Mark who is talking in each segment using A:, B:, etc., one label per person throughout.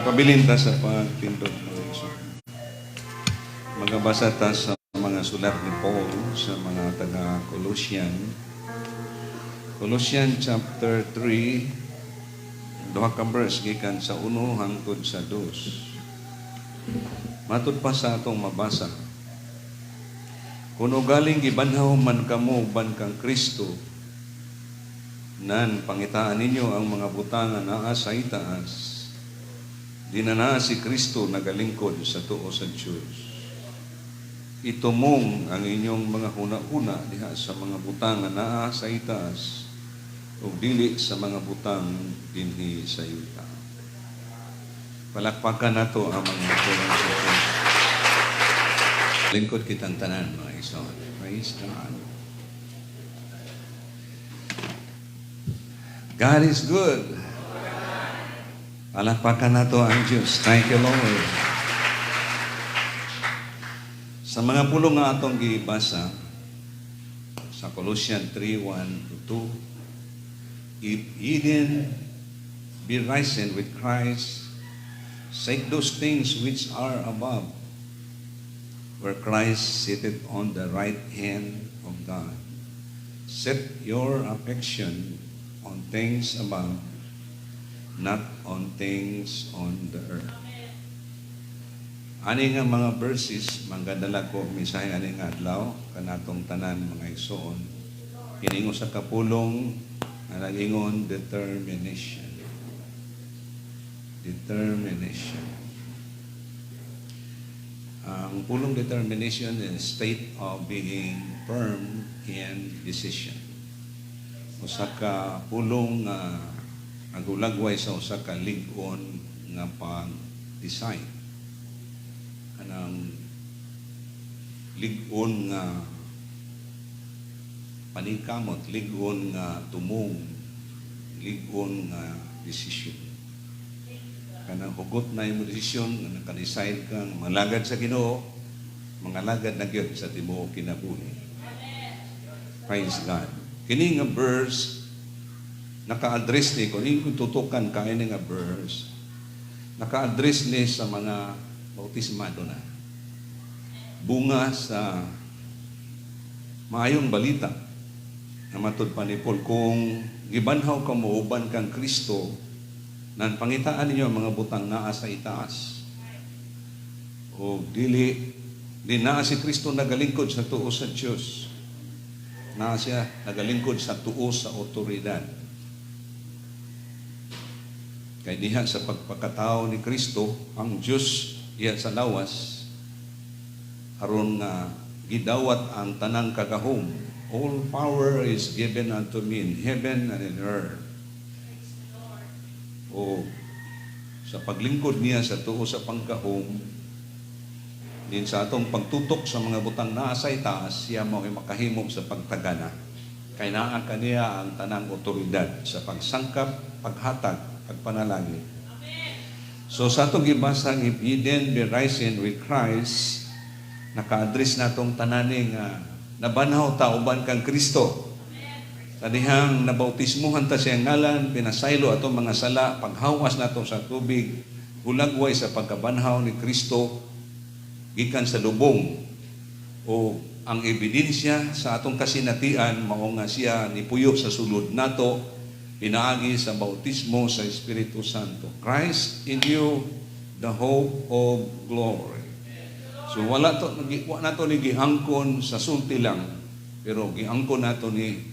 A: Pabilin ta sa pagtindog, mga igsoon. Magabasa ta sa mga sulat ni Paul sa mga taga Colossian. Colossian chapter 3, duha ka verse gikan sa 1 hangtod sa 2. Matud pa sa atong mabasa. "Kung ugaling gibanhaw man kamo uban kang Kristo, nan pangitaan ninyo ang mga butang nga naa sa itaas, di na naa si Kristo nagalingkod sa tuo sa Dios. Itumong ang inyong mga huna-huna diha sa mga butang nga naa sa itaas ug dili sa mga butang dinhi sa yuta." Palakpakan nato ang mga pulong sa Diyos. Lingkod kitang tanan, mga igsoon. Praise God. God is good. Palakpakan nato ang Diyos. Thank you, Lord. Sa mga pulong nga atong gibasa sa Colossians 3:1 to 2, "If ye then be risen with Christ, seek those things which are above, where Christ sitteth on the right hand of God. Set your affection on things above, not on things on the earth." Ani nga mga verses, manggadala ko mensahe ani nga adlaw kanatong tanan, mga igsoon. Kini usa ka pulong nga nag-ingon determination. Determination. Ang pulong determination is state of being firm in decision. Usa ka pulong nga nagulagway sa usa ka lig-on nga pag-decide. Kanang lig-on nga paningkamot, lig-on nga tumong, lig-on nga desisyon. Kanang hugot na imong desisyon, nga naka-decide kang mangalagad sa Ginoo, mangalagad na gyud sa tibuok kinabuhi. Praise God. Kini nga verse naka-address ni, kung iyong tutukan kay nga verse naka-address ni sa mga bautismado na. Bunga sa maayong balita na matud pa ni Paul, kung gibanhaw ka mo uban kang Kristo, nan pangitaan ninyo ang mga butang naa sa itaas. O dili di naa si Kristo nagalingkod sa tuo sa Dios. Naa siya nagalingkod sa tuo sa otoridad. Kay diha sa pagpakatao ni Kristo, ang Dios diha sa lawas, aron nga gidawat ang tanang kagahom. "All power is given unto me in heaven and in earth." O sa paglingkod niya sa tuo sa panggahom, din sa atong pagtutok sa mga butang naa sa itaas, siya mao makahimo sa pagtagana. Kay naa kaniya ang tanang otoridad sa pagsangkap, paghatag, pagpanalangin. So sa atong gibasa, "If ye then be risen with Christ," naka-address natong tanani nga nabanhaw ta uban kang Kristo. Sa dihang nabautismuhan ta sa iyang ngalan, pinasaylo atong mga sala, paghawas nato sa tubig, hulagway sa pagkabanhaw ni Kristo gikan sa lubong. O ang ebidensya sa atong kasinatian mao nga siya nipuyo sa sulod nato pinaagi sa bautismo sa Espiritu Santo. Christ in you, the hope of glory. So wala to wa nato ni giangkon sa sulti lang, pero giangkon nato ni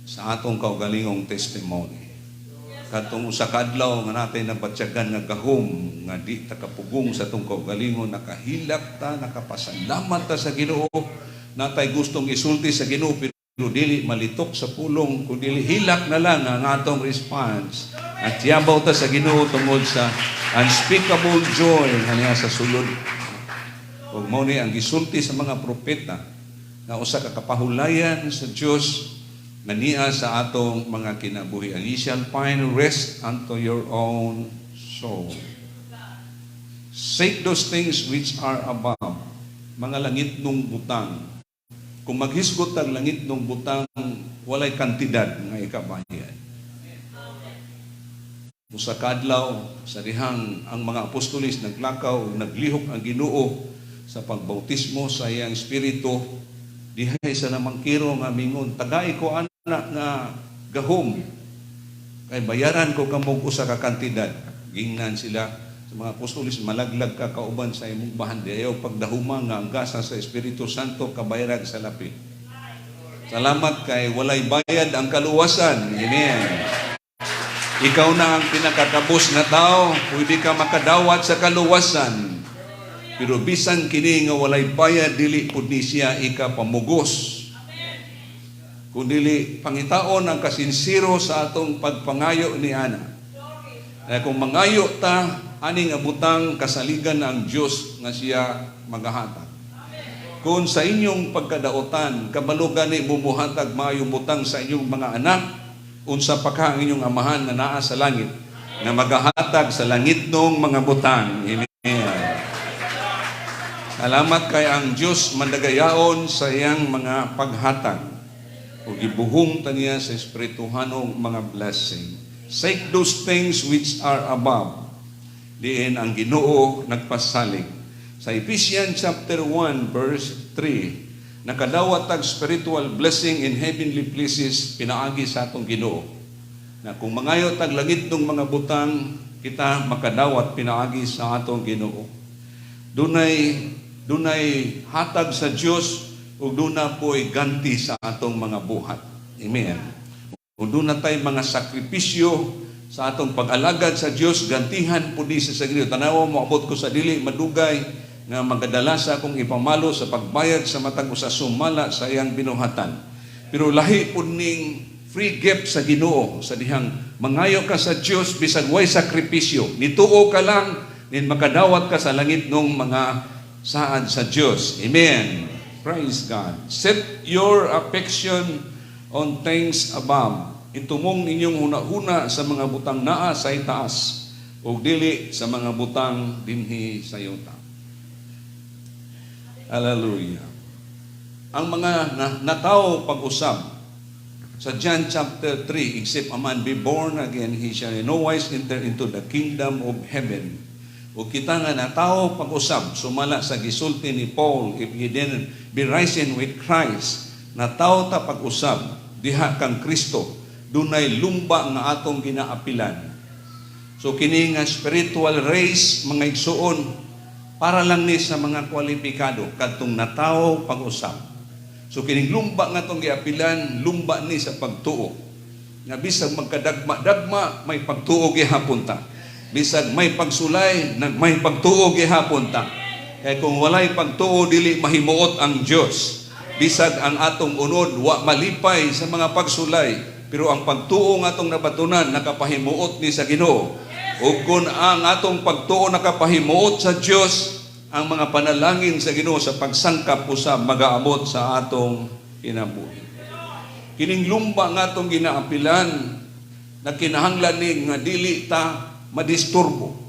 A: sa atong kaugalingong testimony. Katong usa ka adlaw nga natay nabatyagan nga gahom nga di ta kapugong sa atong kaugalingon, nakahilak ta, nakapasalamat ta sa Ginoo, natay gustong isulti sa Ginoo pero dili malitok sa pulong kun dili hilak na lang ang atong response. At yabaw ta sa Ginoo tungod sa unspeakable joy nga niya sa sulod. Ug mao ni ang gisulti sa mga propeta nga usa ka kapahulayan sa Dios nga niya sa atong mga kinabuhi. "And ye shall find rest unto your own soul." Seek those things which are above, mga langitnong butang. Kung maghisgot ang langitnong butang, walay kantidad nga ikabayad. Usa ka adlaw sa dihang ang mga apostoles naglakaw ug naglihok ang Ginoo sa pagbautismo sa iyang espiritu, dihay sa namangkiro nga mingon, "Tagai ko ana nga gahom kay bayaran ko kamog usa ka kantidad." Gingnan sila sa mga apostoles, "Malaglag ka kauban sa imong bahandi. Ayaw pagdahuma nga ang gasa sa Espiritu Santo kabayran sa lapi." Salamat kay walay bayad ang kaluwasan. Amen. Ikaw na ang pinakakabos na tao, pwede ka makadawat sa kaluwasan. Pero bisan kini nga walay bayad, dili pud ni siya ikapamugos. Kung dili pangitaon ang kasinsiro sa atong pagpangayo ni ana. Kaya kung mangayo ta ani nga butang, kasaligan na ang Dios nga siya magahatag. Kung sa inyong pagkadaotan, kabalo gani mo muhatag maayong butang sa inyong mga anak, unsa pa ka ang inyong Amahan nga naa sa langit, nga magahatag sa langitnong mga butang. Amen. Salamat kay ang Dios mandagayaon sa iyang mga paghatag ug gibuhong ta niya sa espirituhanong mga blessing. Seek those things which are above. Diin ang Ginoo nagpasalig. Sa Ephesians chapter 1 verse 3, nakadawat tag spiritual blessing in heavenly places pinaagi sa atong Ginoo. Na kung mangayo tag langitnong mga butang, kita makadawat pinaagi sa atong Ginoo. Dunay hatag sa Dios ug duna po'y ganti sa atong mga buhat. Amen. Ug duna tay mga sakripisyo sa atong pag-alagad sa Dios, gantihan po ni sa Ginoo. Tanawa mo, abot ko sa dili madugay nga magadala sa akong ipamalo sa pagbayad sa matag usa sumala sa iyang binuhatan. Pero lahi pud ning free gift sa Ginoo sa dihang mangayo ka sa Dios bisag way sakripisyo. Nituo ka lang, nin makadawat ka sa langitnong mga saad sa Dios. Amen. Praise God. Set your affection on things above. Itumong inyong huna-huna sa mga butang naa sa itaas ug dili sa mga butang dinhi sa yuta. Hallelujah. Ang mga natawo pag-usab sa John chapter 3, "Except a man be born again, he shall in no wise enter into the kingdom of heaven." O kita nga natawo pag-usab, sumala sa gisulti ni Paul, "If ye then be risen with Christ," natawo ta pag-usab, diha kang Kristo, dunay lumba nga atong ginaapilan. So kini nga spiritual race, mga igsuon, para lang ni sa mga kwalipikado kadtong natawo pag-usab. So kining lumba nga atong giapilan, lumba ni sa pagtuo. Nga bisag magkadagma-dagma, may pagtuo gihapon ta. Bisag may pagsulay, nag may pagtuo gihapon ta. Kay kung walay pagtuo, dili mahimuot ang Dios. Bisag ang atong unod wa malipay sa mga pagsulay, pero ang pagtuo nga atong nabatunan nakapahimuot ni sa Ginoo. Ug kung ang atong pagtuo nakapahimuot sa Dios, ang mga panalangin sa Ginoo sa pagsangkap usab magaabot sa atong kinabuhi. Kining lumba nga atong ginaapilan, na kinahanglan ni nga dili ta madisturbo.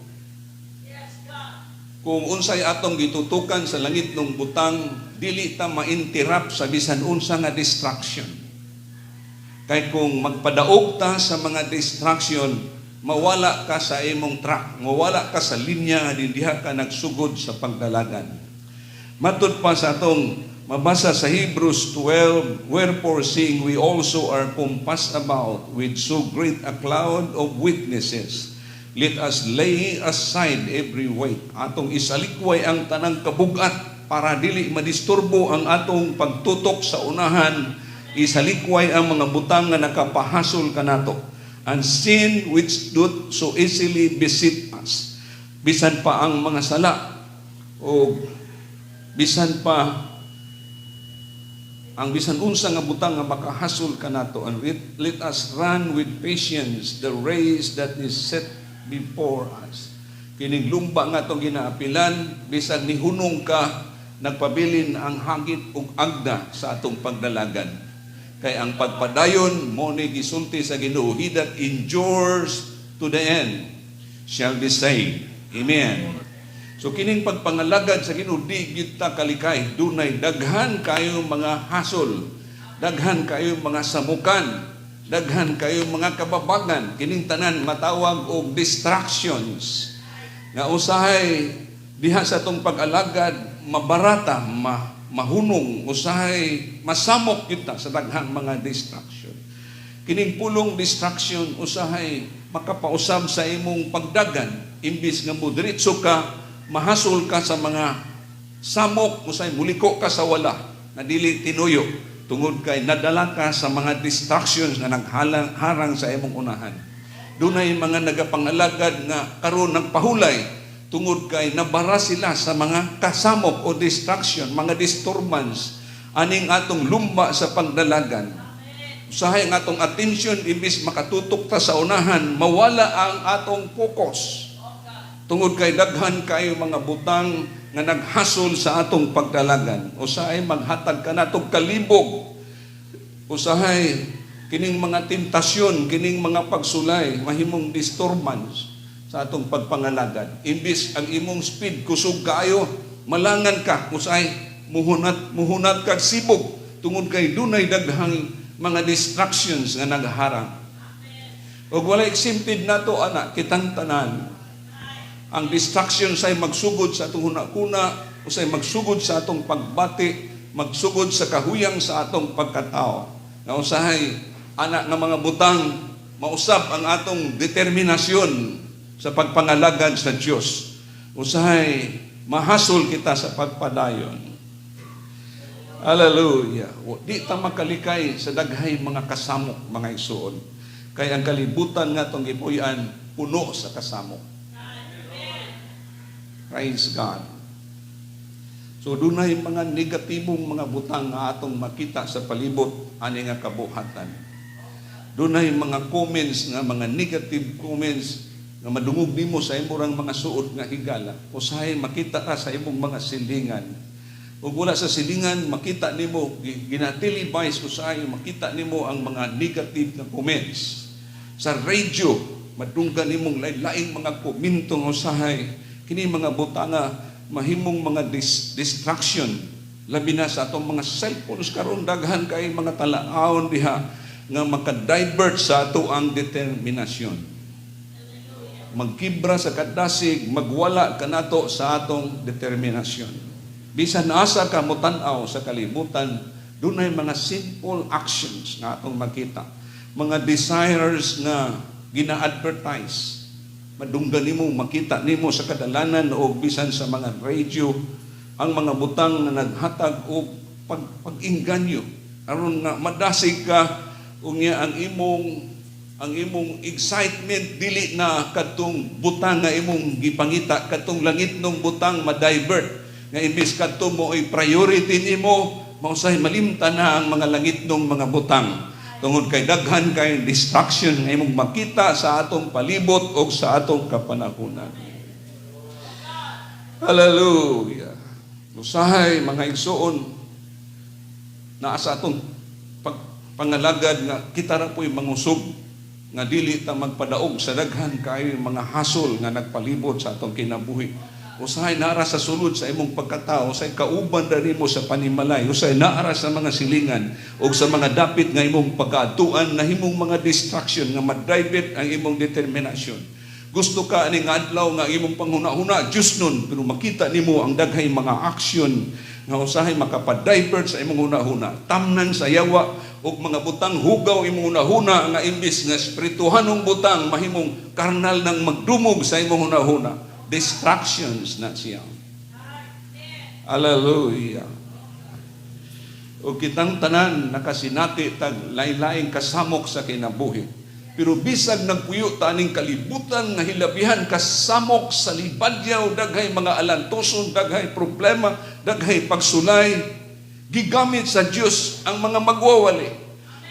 A: Kung unsay atong gitutukan sa langitnong butang, dili ta ma-interrupt sa bisan unsa nga distraction. Kay kung magpadaog ta sa mga distraction, mawala ka sa imong track, mawala ka sa linya nga diha ka nagsugod sa pagdalagan. Matud pa sa atong mabasa sa Hebrews 12, "Wherefore, seeing we also are compassed about with so great a cloud of witnesses, let us lay aside every weight." Atong isalikway ang tanang kabugat para dili madisturbo ang atong pagtutok sa unahan. Isalikway ang mga butang nga nakapahasol kanato. "And sin which doth so easily beset us." Bisan pa ang mga sala o bisan pa ang bisan unsa nga butang nga makahasol kanato, "And let us run with patience the race that is set before us." Kining lumba nga atong ginaapilan, bisan nihunong ka, nagpabilin ang hagit ug agda sa atong pagdalagan. Kay ang pagpadayon mo ni gisulti sa Ginoo, "He that endures to the end shall be saved." Amen. So kining pagpangalagad sa Ginoo, di gyud ta kalikay, dunay daghan kayo mga hasol, daghan kayo mga samukan. Daghan kayo mga kababagan, kining tanan matawag og distractions. Nga usahay diha sa atong pag-alagad mabarata, mahunong, usahay masamok kita sa daghang mga distraction. Kining pulong distraction usahay makapausab sa imong pagdagan. Imbis nga mo diretso ka, mahasol ka sa mga samok, usahay muliko ka sa wala na dili tinuyo tungod kay nadala ka sa mga distractions nga naghalang harang sa imong unahan. Dunay mga nagapangalagad nga karon nagpahulay tungod kay nabara sila sa mga kasamok o distraction, mga disturbance aning atong lumba sa pagdalagan. Usahay ang atong attention, imbis makatutok ta sa unahan, mawala ang atong focus. Tungod kay daghan kayo mga butang nga naghasol sa atong pagdalagan. Usahay maghatag ka natong kalibog. Usahay kining mga tentasyon, kining mga pagsulay, mahimong disturbance sa atong pagpangalagad. Imbis ang imong speed kusog kaayo, malangan ka, usahay muhunat muhunat kag sibog tungod kay dunay daghang mga distractions nga nagharang. Ug wala exempted nato ana, kitang tanan. Ang distraction say magsugod sa atong hunakuna, usay magsugod sa atong pagbati, magsugod sa kahuyang sa atong pagkatao. Nga usahay ana nga mga butang mausab ang atong determinasyon sa pagpangalagad sa Dios. Usahay mahasol kita sa pagpadayon. Hallelujah. Di ta makalikay sa daghay mga kasamok, mga igsuon. Kay ang kalibutan nga atong gipuy-an puno sa kasamok. Praise God. So dunay mga negatibong mga butang nga atong makita sa palibot ani nga kabuhatan. Dunay mga comments nga mga negative comments nga madungog nimo sa imong mga suod nga higala. Usahay makita ka sa imong mga silingan. Ug wala sa silingan, makita nimo gina-televise, usahay makita nimo ang mga negative nga comments. Sa radio, madunggan nimong lain-laing mga komento nga usahay kini mga butanga mahimong mga distraction, labi na sa atong mga cellphones karon. Daghan kay mga talaawon diha nga maka-divert sa ato ang determinasyon, magkibra sa kadasig, magwala kanato sa atong determinasyon. Bisan asa ka motan-aw sa kalibutan, dunay mga simple actions nga atong makita, mga desires nga gina-advertise. Madunggan nimo, makita nimo sa kadalanan o bisan sa mga radio ang mga butang nga naghatag og pag-inganyo aron nga madasig ka. Unya ang imong excitement dili na kadtong butang nga imong gipangita, kadtong langitnong butang ma-divert, nga imbis kadto mo ay priority nimo, mausay malimtan na ang mga langitnong mga butang tungod kay daghan kay distraction nga imong makita sa atong palibot o sa atong kapanahunan. Hallelujah. Usahay, mga igsuon, naa sa atong pangalagad nga kita ra po'y mangusog nga dili ta magpadaog sa daghan kayo mga hasol nga nagpalibot sa atong kinabuhi. Usahay naara sa sulod sa imong pagkatao, usahay kauban ra nimo sa panimalay, usahay naara sa mga silingan o sa mga dapit nga imong pagkaadtuan na himong mga distraction nga ma-divert ang imong determinasyon. Gusto ka aning adlaw nga imong panghuna-huna Diyos nun, pero makita nimo ang daghay mga action nga usahay makapa-divert sa imong huna-huna. Tamnan sa yawa og mga butang hugaw imong huna-huna nga imbis nga espirituhanong butang, mahimong karnal nang magdumog sa imong huna-huna. Distractions na siya. Hallelujah. O kitang tanan nakasinati tag lain-laing kasamok sa kinabuhi. Pero bisag nagpuyo ta aning kalibutan nga hilabihan kasamok sa libadyaw, daghay mga alantoson, daghay problema, daghay pagsulay, gigamit sa Dios ang mga magwawali.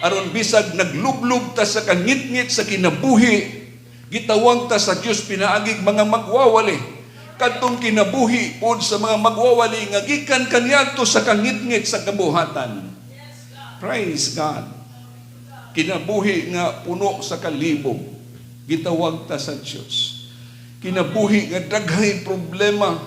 A: Aron bisag naglublob ta sa kangitngit sa kinabuhi, gitawag ta sa Dios pinaagig mga magwawali. Kadtong kinabuhi pod sa mga magwawali nga gikan kaniadto sa kangitngit sa kabuhatan. Praise God. Kinabuhi nga puno sa kalibog, gitawag ta sa Dios. Kinabuhi nga daghay problema,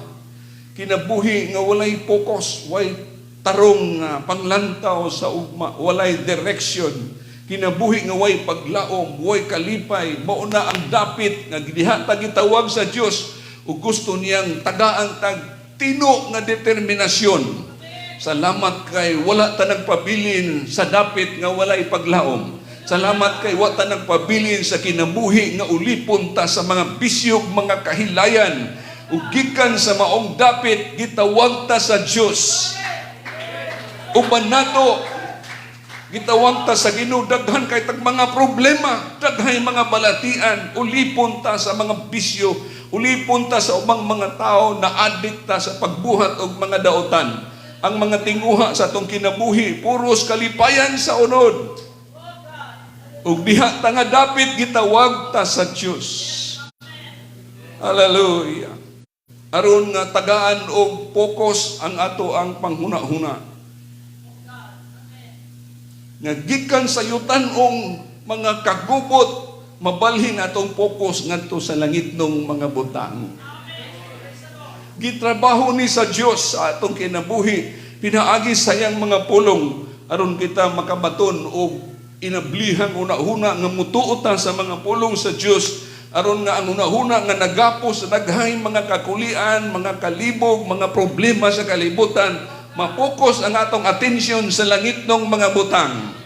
A: kinabuhi nga walay focus, walay tarong nga panglantaw sa ugma, walay direction. Kinabuhi nga way paglaom, way kalipay, mao na ang dapit nga diha ta gitawag sa Dios ug gusto niyang tagaan tag tino nga determinasyon. Salamat kay wala ta nagpabilin sa dapit nga walay paglaom. Salamat kay wa ta nagpabilin sa kinabuhi nga ulipon ta sa mga bisyo, mga kahilayan. Ug gikan sa maong dapit, gitawag ta sa Dios. Uban nato, gitawag ta sa Ginoo, daghan kay tag mga problema, daghay mga balatian, ulipon ta sa mga bisyo, ulipon ta sa ubang mga tao, na addict ta sa pagbuhat og mga daotan. Ang mga tinguha sa atong kinabuhi, puros kalipayan sa unod. Ug diha ta nga dapit, gitawag ta sa Dios. Hallelujah. Aron nga tagaan og focus ang ato ang panghuna-huna. Nga gikan sa yutan-ong mga kagubot, mabalhin atong focus ngadto sa langitnong mga butang. Gitrabaho ni sa Dios sa atong kinabuhi pinaagi sa iyang mga pulong aron kita makabaton og inablihang hunahuna nga mutuo ta sa mga pulong sa Dios, aron nga ang hunahuna nga nagapos sa daghay mga kakulian, mga kalibog, mga problema sa kalibutan, mapokus ang atong atensyon sa langitnong mga butang.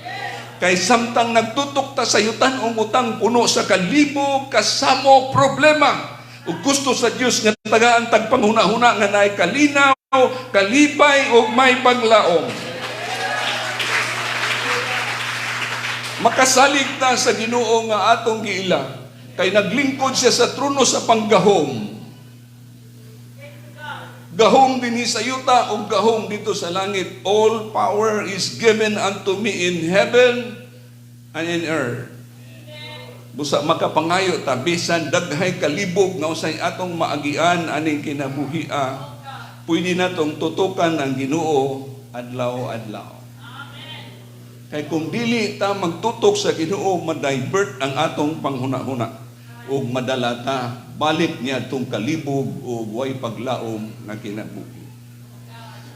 A: Kay samtang nagtutok ta sa yutan-ong butang, puno sa kalibog, kasamok, problema. Ug gusto sa Dios nga tagaan tag panghuna-huna nga naay kalinaw, kalipay ug may paglaom. Makasalig ta sa Ginoo nga atong giila kay naglingkod siya sa trono sa panggahom. Gahom dinhi sa yuta ug gahom dito sa langit. All power is given unto me in heaven and in earth. Busa makapangayo ta bisan daghay kalibog nga usay atong maagian aning kinabuhia. Pwede natong tutukan ang Ginoo adlaw-adlaw. Kay kung dili ta magtutok sa Ginoo, ma-divert ang atong panghuna-huna ug madala ta balik niya atong kalibog ug way paglaom nga kinabuhi.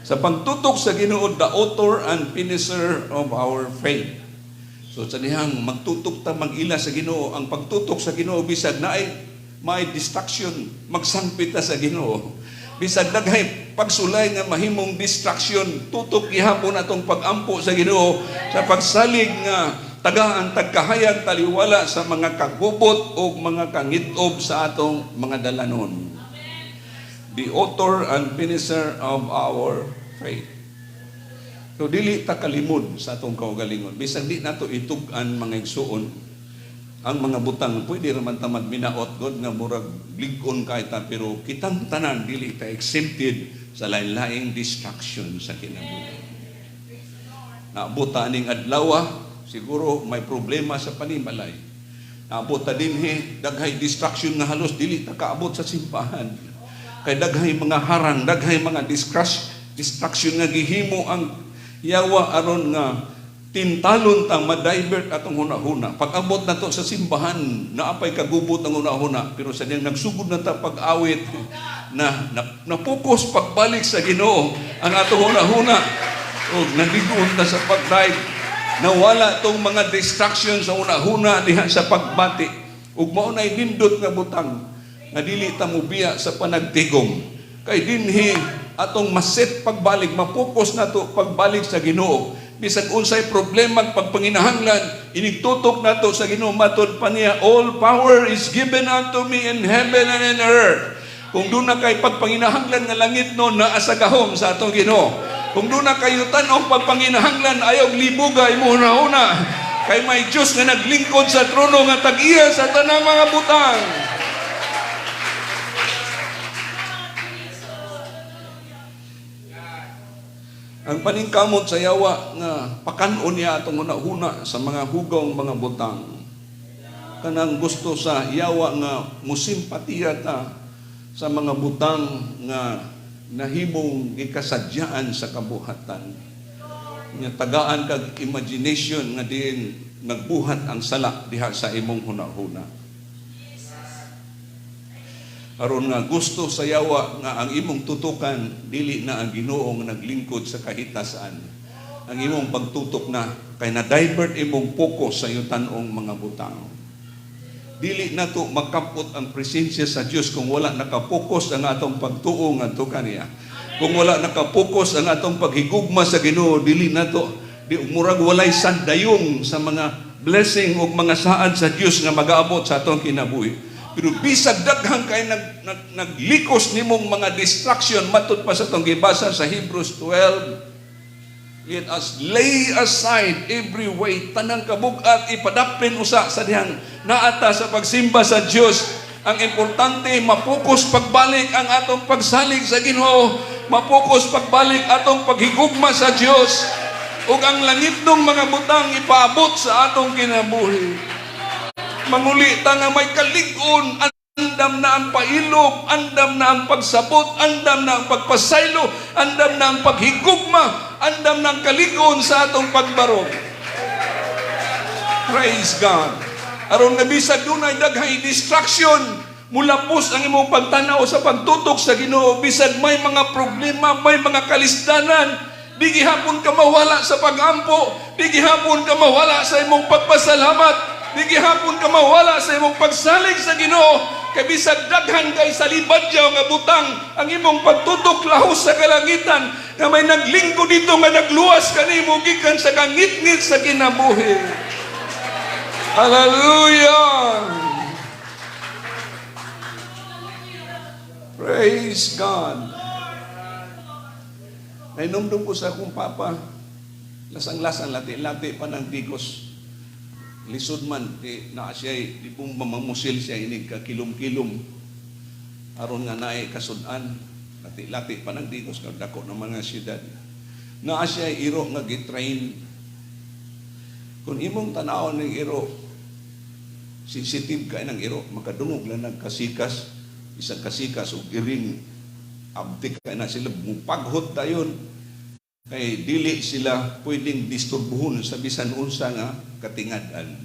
A: Sa pagtutok sa Ginoo, the author and finisher of our faith. So sa dihang magtutok ta, mag-ila sa Ginoo, ang pagtutok sa Ginoo, bisag naay may distraction, magsangpit ta sa Ginoo. Bisag daghay pagsulay nga mahimong distraction, tutok gihapon atong pagampo sa Ginoo sa pagsalig nga tagaan tagkahayag, taliwala sa mga kagubot o mga kangitob sa atong mga dalanon. The author and finisher of our faith. So dili ta kalimod sa atong kaugalingon. Bisan di nato itug-an, mga igsuon, ang mga butang, pwede raman ta magminaot god nga murag lig-on kay ta, pero kitang tanan dili ta exempted sa lain-laing distraction sa kinabuhi. Naabot ta aning adlaw, siguro may problema sa panimalay. Naabot ta dinhi, daghay distraction nga halos dili ta kaabot sa simbahan. Kay daghay mga harang, daghay mga distraction nga gihimo ang yawa aron nga tintalon ta, ma-divert atong hunahuna. Pag-abot na to sa simbahan, naapay kagubot ang hunahuna, pero sa diyang nagsugod na ta pag-awit, na, na, na-focus pagbalik sa Ginoo ang atong hunahuna. O naligon ta sa pagdive. Nawala tong mga distraction sa hunahuna diha sa pagbati. Ug mao nay nindot nga butang nga dili ta mobiya sa panagtigom. Kay dinhi atong maset pagbalik, mapokus nato pagbalik sa Ginoo. Bisag unsay problema, pagpanginahanglan, inigtutok nato sa Ginoo, matud pa niya, "All power is given unto me in heaven and in earth." Kung duna kay pagpanginahanglan nga langit no, naa sa gahom sa atong Ginoo. Kung duna kayo tan-ong pagpanginahanglan, ayaw libuga imo hunahuna. Kay may Diyos nga naglingkod sa trono nga tag-iya sa tanang mga butang. Ang paningkamot sa yawa nga pakan-on niya atong hunahuna sa mga hugong mga butang. Kanang gusto sa yawa nga musimpatiya ta sa mga butang nga nahimong gikasadyaan sa kabuhatan. Nga tagaan kag imagination nga diin nagbuhat ang sala diha sa imong hunahuna. Aron nga gusto sa yawa nga ang imong tutukan dili na ang Ginoo nga naglingkod sa kahitasan. Ang imong pagtutok na kay na-divert imong focus sa iyong tanong mga butang. Dili na to makapot ang presensya sa Dios kung wala nakapokus ang atong pagtuo ngadto kaniya. Kung wala nakapokus ang atong paghigugma sa Ginoo, dili na to di murag walay sandayong sa mga blessing ug mga saad sa Dios nga magaabot sa atong kinabuhi. Pero bisag daghan kay naglikos nimong mga distraction, matud pa sa atong gibasa sa Hebrews 12, "Let us lay aside every weight," tanang kabugat ipadapin usa sa dihang naata sa pagsimba sa Dios. Ang importante, mapokus pagbalik ang atong pagsalig sa Ginoo, mapokus pagbalik atong paghigugma sa Dios. Ug ang langitnong mga butang ipaabot sa atong kinabuhi. Manguli ta nga may kalig-on, andam na ang pailob, andam na ang pagsabot, andam na ang pagpasaylo, andam na ang paghigugma, andam na ang kalig-on sa atong pagbarog. Praise God. Aron nga bisag dunay daghay distraction, mulapos ang imong pagtanaw sa pagtutok sa Ginoo. Bisag may mga problema, may mga kalisdanan, di gihapon ka mawala sa pagampo, di gihapon ka mawala sa imong pagpasalamat, di gihapon ka mawala sa imong pagsalig sa Ginoo. Kay bisag daghan kay salibadyaw nga butang, ang imong pagtutok lahos sa kalangitan nga may naglingkod dito nga nagluwas kanimo gikan sa kangitngit sa kinabuhi. Hallelujah! Praise God. Nainumdum ko sa akong papa, lasang-lasang lati-lati pa ng digos. Lisod man, di na siya, di pong mamamusil siya, inig ka kilom-kilom. Aron nga naay kasud-an, lati-lati pa ng digos, dako ng mga siyudad. Naa siya iro nga gitrain. Kung imong tanawon ng iro, sensitive kay ng iro, makadungog lang nagkasikas, isang kasikas o giring, abtik kay na sila, mupaghot dayon, kay dili sila pwedeng disturbuhon sa bisan unsa nga katingad-an.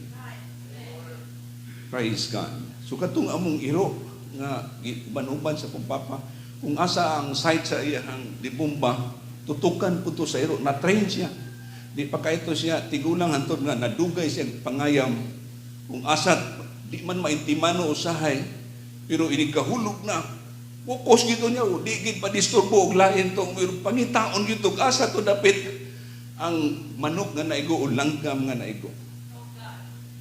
A: Praise God. So katong among iro nga uban-uban sa kong papa, kung asa ang site sa iyang dibomba, tutukan po to sa iro, na-train siya. Di pa kayto siya tigulang hantod nga nadugay siya pangayam. Kung asa di man maintimano usahay, pero ini kahulog na focus gito niya, di gid pa disturbo og lain tong, pero pangitaon gito asa to dapit ang manok nga naigo o langgam nga naigo.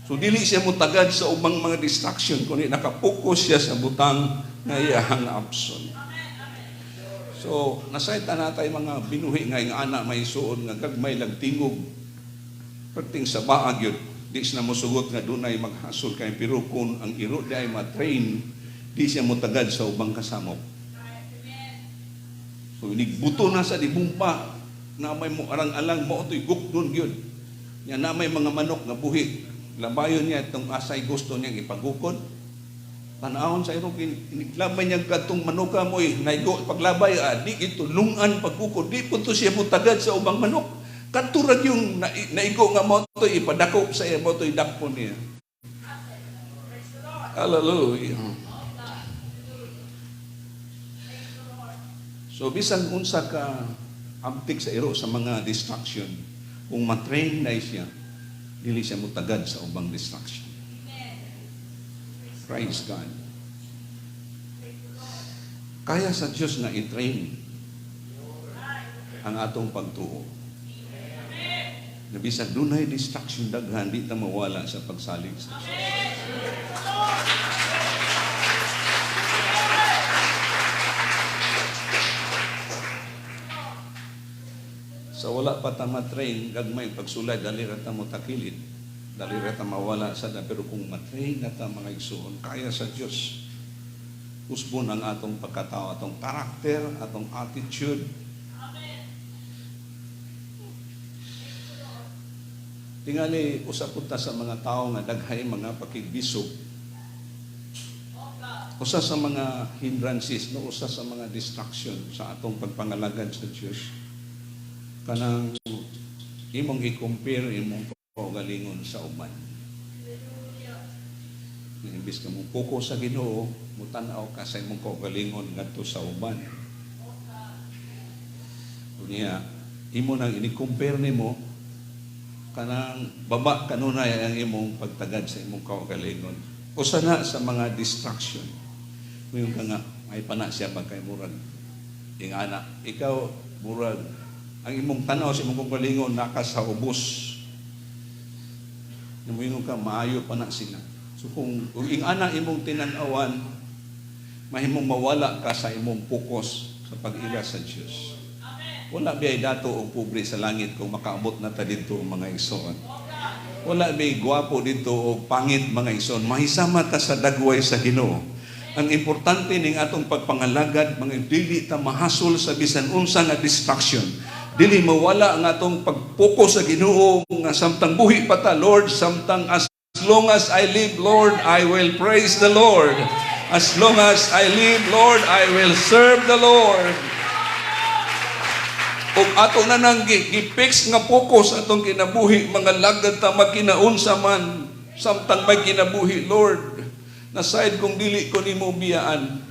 A: So dili siya mutagad sa ubang mga distraction, kundi nakapokus siya sa butang nga iyahang abson. So nasayta natay mga binuhi nga ing ana may suod nga gagmay lang tingog. Perting sa baag yun, di siya mosugot nga dunay maghasol kay, pero kung ang iro di ay matrain, di siya mutagad sa ubang kasamok. So inigbuto na sa dibumba na may mo arang-alang mo to'y gukdon gyud. Nya na may mga manok nga buhi. Labayon niya itong asay gusto niyang ipagukod. Tanahon sa iro, iniglabay niya katong manuka mo eh, naigo paglabay, di ito lungan pagukod, di po to siya mutagad sa ubang manok. Katurag yung naigo nga mo to ipadako sa iya mo to idakpo niya. Hallelujah. So bisan unsa ka abtik sa iro sa mga distraction, kung matrain na siya, dili siya mutagad sa ubang distraction. Praise God. Kaya sa Diyos nga i-train ang atong pagtuo. Na bisag dunay distraction daghan, di ta mawala sa pagsalig sa Diyos. Sa wala pa ta matrain, gagmay pagsulay, dali ra ta mo takilid. Dali ra ta mawala sa da, pero kung matrain na ta mga igsuon, kaya sa Diyos. Usbon ang atong pagkatao, atong karakter, atong attitude. Tingali, usap ta sa mga tao nga daghay mga pakigbisog. Usa sa mga hindrances, no, usa sa mga distraction sa atong pagpangalagad sa Diyos. Kanang imong i-compare imong kaugalingon sa uban. Imbis ka mo focus sa Ginoo, mutan-aw ka sa imong kaugalingon ngadto sa uban. Unya, Imo nang ini-compare nimo, kanang baba kanunay ang imong pagtagad sa imong kaugalingon. Usa na sa mga distraction. Muingon ka nga, ay pa na siya pagkay murag ingana. Ikaw, murag ang imong tanaw sa imong kaugalingon naka sa ubos. Muingon ka, maayo pa na sila. So kung ingana imong tinanawan, mahimong mawala ka sa imong focus sa pag-ila sa Diyos. Wala biyay dato og pobre sa langit kung makaabot na ta didto, mga igsoon. Wala biyay gwapo didto og pangit, mga igsoon. Mahisama ta sa dagway sa Ginoo. Ang importante ning atong pagpangalagad, mga dili ta mahasol sa bisan unsa nga distraction. Dili mawala ang atong pag-focus sa Ginoo nga samtang buhi pa ta, Lord, samtang as long as I live, Lord, I will praise the Lord. As long as I live, Lord, I will serve the Lord. Ug ato na nang gi-fix nga focus atong kinabuhi, mga lagad ta magkinaunsa man samtang may kinabuhi, Lord. Nasayod kong dili ko nimo biyaan.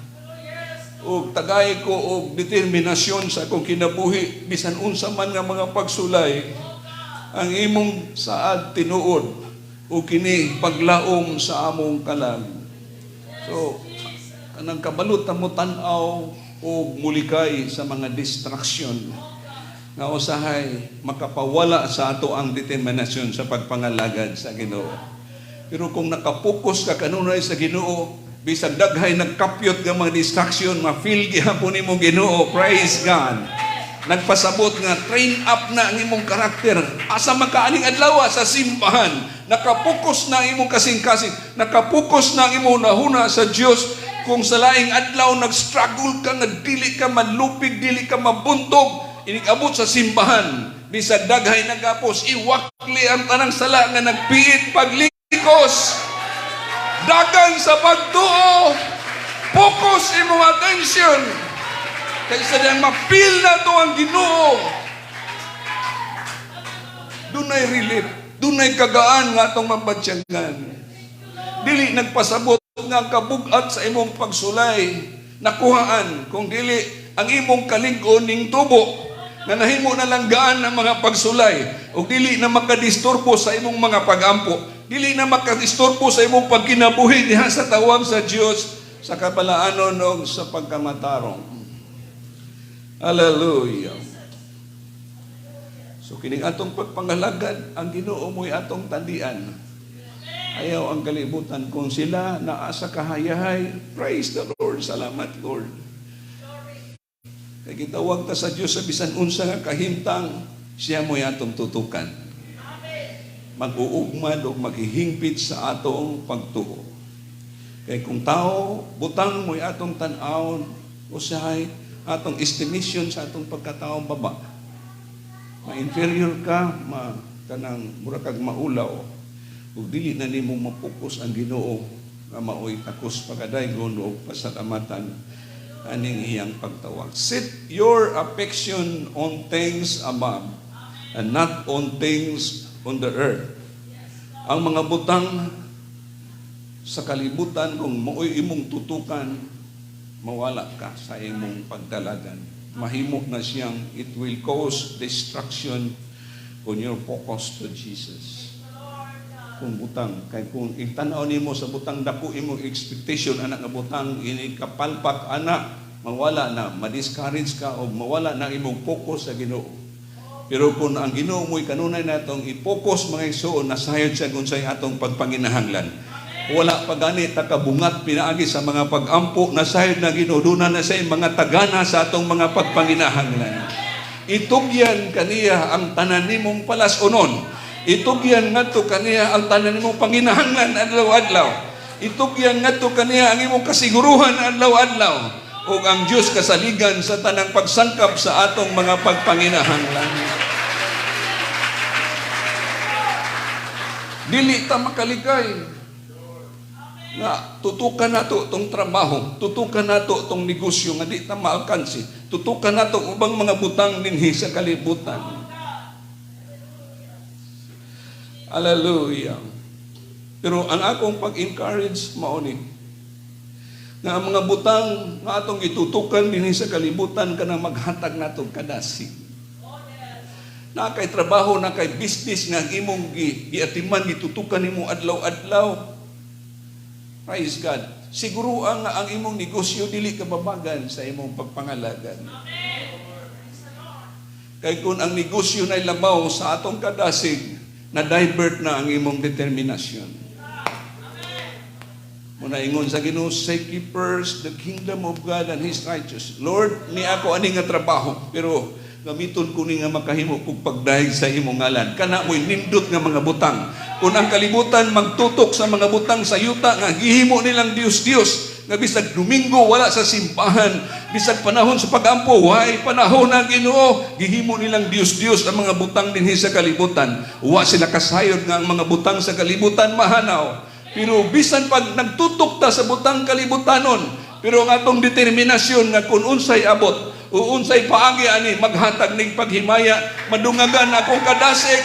A: Ug tagay ko og determinasyon sa akong kinabuhi bisan unsa man nga mga pagsulay. Ang imong saad tinuod ug kini paglaom sa among kalag. So, kanang kabalo ta mo tan-aw og mulikay sa mga distraction nga usahay makapawala sa ato ang determinasyon sa pagpangalagad sa Ginoo. Pero kung nakapokus ka kanunay sa Ginoo, bisag daghay nagkapyot nga mga distraction, ma-feel gihapon nimo Ginoo. Praise God. Nagpasabot nga train up na ang imong karakter. Asa man ka aning adlaw? Sa simbahan. Nakapokus na ang imong kasing-kasing. Nakapokus na ang imong hunahuna sa Dios. Kung sa laing adlaw nag-struggle ka nga dili ka malupig, dili ka mabuntog, inig-abot sa simbahan, bisag daghay nagapos, iwakli ang tanang sala nga nagpiit paglikos. Dagan sa pagtuo, focus imong attention. Kaysa diyang ma-feel nato ang Ginoo. Dunay relief, dunay kagaan nga atong mabatsyagan. Dili nagpasabot nga ang kabugat sa imong pagsulay nakuhaan kung dili ang imong kalig-on ning tubo nga nahimo na lang gaan ang mga pagsulay ug dili na makadisturbo sa imong mga pagampo, dili na makadisturbo sa imong pagkinabuhi diha sa tawag sa Dios sa kabalaanon og sa pagkamatarong. Hallelujah. So kining atong pagpangalagad, ang Ginoo mo'y atong tandian. Ayaw ang kalibutan. Kung sila naa sa kahayahay, praise the Lord. Salamat, Lord. Kay gitawag ta sa Dios sa bisan unsa nga kahimtang, siya mo'y atong tutukan. Mag-uugmad o maghihingpit sa atong pagtuo. Kay kung tao, butang mo'y atong tan-awon, usahay atong estimation sa atong pagkataong baba. Ma-inferior ka, ma kanang mura kag maulaw. Ug dili na nimo mapokus ang Ginoo nga maoy takos pagkadaygon o pasalamatan aning iyang pagtawag. Set your affection on things above and not on things on the earth. Ang mga butang sa kalibutan, kung maoy imong tutukan, mawala ka sa imong pagdalagan. Mahimo na siyang it will cause destruction on your focus to Jesus. Kung butang, kay kung itanaw nimo sa butang, dako imong expectation ana nga butang, ini kapalpak ana, mawala na, ma-discourage ka o mawala na imong focus sa Ginoo. Pero kung ang Ginoo mo'y kanunay natong i-focus, mga igsoon, nasayod siya kung sa'y atong pagpanginahanglan. Wala pa gani ta kabungat pinaagi sa mga pag-ampo, nasayod na Ginoo, duna na say mga tagana sa atong mga pagpanginahanglan. Itugyan kaniya ang tanan nimong palas-unon. Itugyan ngadto kaniya ang tanan nimong panginahanglan adlaw-adlaw. Itugyan ngadto kaniya ang imong kasiguruhan adlaw-adlaw. Ug ang Dios kasaligan sa tanang pagsangkap sa atong mga pagpanginahanglan. Dili ta makalikay nga tutukan nato tong trabaho, tutukan nato tong negosyo nga di ta maalkansi, tutukan nato ubang mga butang dinhi sa kalibutan. Hallelujah. Pero ang akong pag-encourage mao ni nga ang mga butang nga atong gitutukan dinhi sa kalibutan kanang maghatag nato kadasig. Naa kay trabaho, naa kay business nga imong giatiman, gitutukan nimo adlaw-adlaw. Praise God. Siguro ang imong negosyo dili kababagan sa imong pagpangalagad. Kay kung ang negosyo na labaw sa atong kadasig, na-divert na ang imong determinasyon. Muna ingon sa Ginoo, "Seek ye first the kingdom of God and His righteousness." Lord, ni ako ani nga trabaho, pero gamiton ko ni nga makahimo kog pagdayeg sa imong ngalan. Kana mo'y nindot nga mga butang. Kung ang kalibutan magtutok sa mga butang sa yuta nga gihimo nilang Dios-Dios, nga bisag Domingo wala sa simbahan, bisag panahon sa pagampo, way panahon ang Ginoo, gihimo nilang Dios-Dios ang mga butang dinhi sa kalibutan. Wa sila kasayod nga ang mga butang sa kalibutan mahanaw. Pero bisan pag nagtutok ta sa butang kalibutanon, pero ang atong determinasyon nga kung unsay abot o unsay paagi ani maghatag ning paghimaya, madungagan akong kadasig.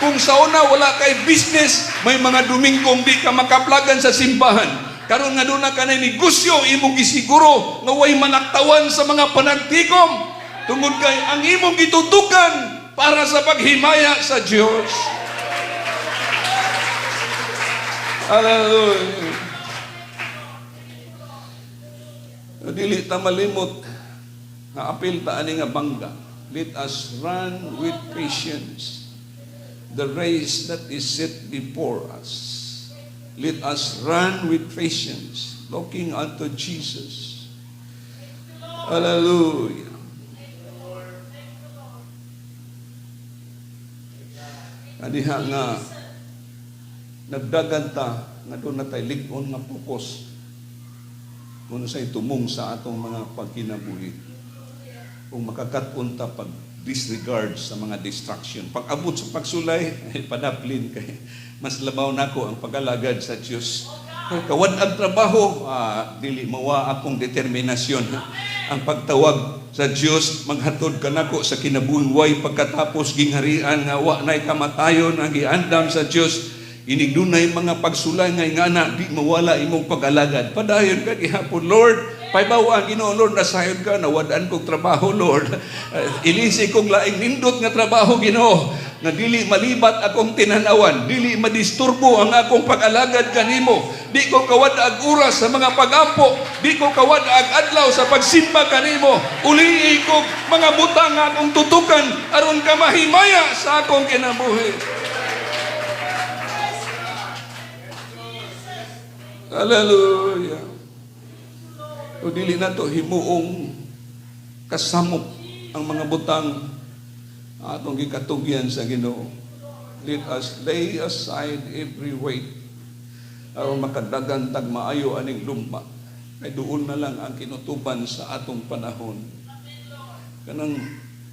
A: Kung sa una wala kay business, may mga Dominggong di ka makaplagan sa simbahan. Karon nga duna ka na negosyo, imong gisiguro nga way manaktawan sa mga panagtikom. Tungod kay ang imong gitutukan para sa paghimaya sa Dios. Hallelujah. Dili ta malimot nga apil ta ani nga bangga. Let us run with patience the race that is set before us. Let us run with patience, looking unto Jesus. Hallelujah. Kaniha nga nagdagan ta nga duna tay lig-on nga focus kung say tumong sa atong mga pagkinabuhi. Kung makakat-on ta pag disregard sa mga distraction. Pag abot sa pagsulay, ay padaplin kay mas labaw nako ang pag-alagad sa Dios. Kawad ang trabaho, dili mawa akong determinasyon. Ang pagtawag sa Dios maghatod kanako sa kinabuhing way pagkatapos, gingharian nga wa nay kamatayon ang giandam sa Dios. Inig dunay mga pagsulay nga ingana, di mawala imong pag-alagad. Padayon ka gihapon, Lord. Paybaw ang Ginoo, Lord, nasayod ka, nawad-an kog trabaho, Lord. Ilisi kog laing nindot nga trabaho, Ginoo, nga dili malibat akong tinanawan, dili madisturbo ang akong pag-alagad kanimo. Di ko kawad ag oras sa mga pagampo, di ko kawad ag adlaw sa pagsimba kanimo. Ulii ko mga butang nga akong tutukan aron ka mahimaya sa akong kinabuhi. Hallelujah. O dili na to himuong kasamok ang mga butang atong gikatugyan sa Ginoo. Let us lay aside every weight aron makadagan tag maayo aning lumba. Kay duol na lang ang kinutuban sa atong panahon. Kanang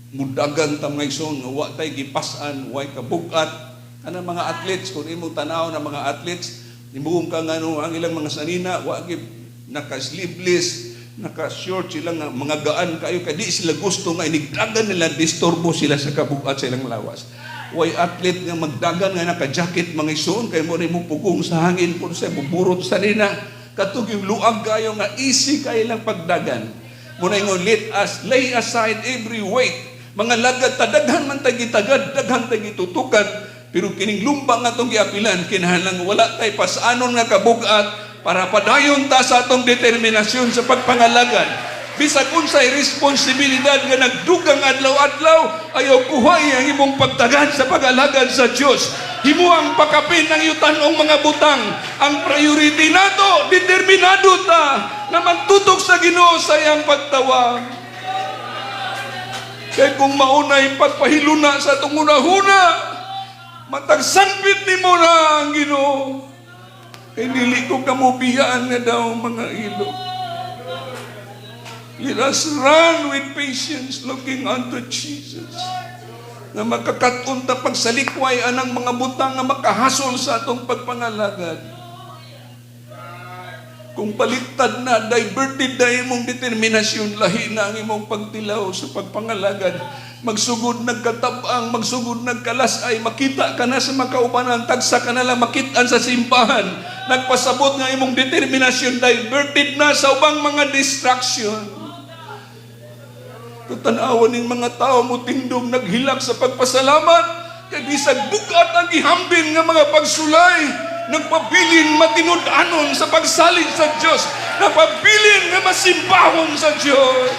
A: mudagan ta, mga igsoon, nga wa tay gipas-an, way kabugat. Kanang mga athletes, kung imong tanaw na mga athletes, imong ka ngano ang ilang mga sanina, wa gyud naka-sleeveless, naka-short sila nga mga gaan kayo kay di sila gusto nga inigdagan nila disturbo sila sa kabugat sa ilang lawas. Way athlete nga magdagan nga naka-jacket, mga igsoon, kay mo mo pugong sa hangin kung sa buburot sa nina. Katong yung luag kayo nga easy kay lang pagdagan. Muna ingon, let us lay aside every weight. Mga lagad ta, daghan man tay gitagad, daghan tay gitutukan, pero kining lumba nga atong giapilan, kinahanglan wala tay pasanon nga kabugat para padayon ta sa atong determinasyon sa pagpangalagad. Bisag unsay responsibilidad nga nagdugang adlaw-adlaw, ayaw kuhay ang imong pagtagad sa pag-alagad sa Dios. Himuang pakapin ang yutanong mga butang. Ang priority nato, determinado ta na magtutok sa Ginoo sa iyang pagtawag. Kay kung maunay pagpahiluna sa atong hunahuna, matag sanpit nimo na ang Ginoo. Kay dili ko kamo biyaan nga daw mga ilo. Let us run with patience, looking unto Jesus. Nga makakaton ta pagsalikway anang mga butang nga makahasol sa atong pagpangalagad. Kung baliktad na, diverted na imong determinasyon, lahi na ang imong pagtilaw sa pagpangalagad. Magsugod nagkatabang, magsugod nagkalas-ay, makita ka na sa makaubanan, tagsa ka na lang makitaan sa simbahan. Nagpasabot nga imong determinasyon, diverted na sa ubang mga distraction. Tutanawan ning mga tao mo tindog, naghilak sa pagpasalamat. Kay bisag bugat ang gihambin nga mga pagsulay, nagpabilin matinud-anon sa pagsalig sa Dios, nagpabilin nga masimbahon sa Dios.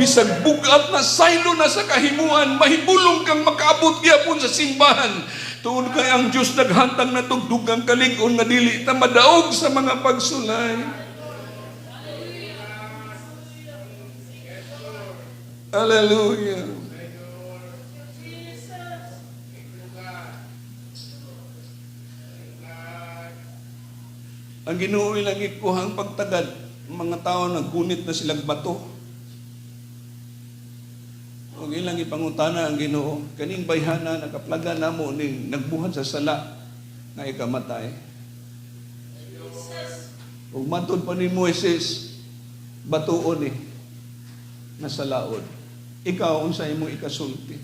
A: Bisag bugat na saylo na sa kahimuan, mahibulong kang makaabot gyapon sa simbahan. Tungod kay ang Dios naghantang na tugdugang kalig-on nga dili ta madaog sa mga pagsulay. Hallelujah. Ang Ginoo ilang ikuhang pagtagad, mga tao naggunit na silang bato. Ug ilang ipangutana ang Ginoo, kaning bayhana nakaplaga namo ning nagbuhat sa sala nga ikamatay. Ug matud pa ni Moises, batuon ni nasa laod. Ikaw unsa imong ikasulti?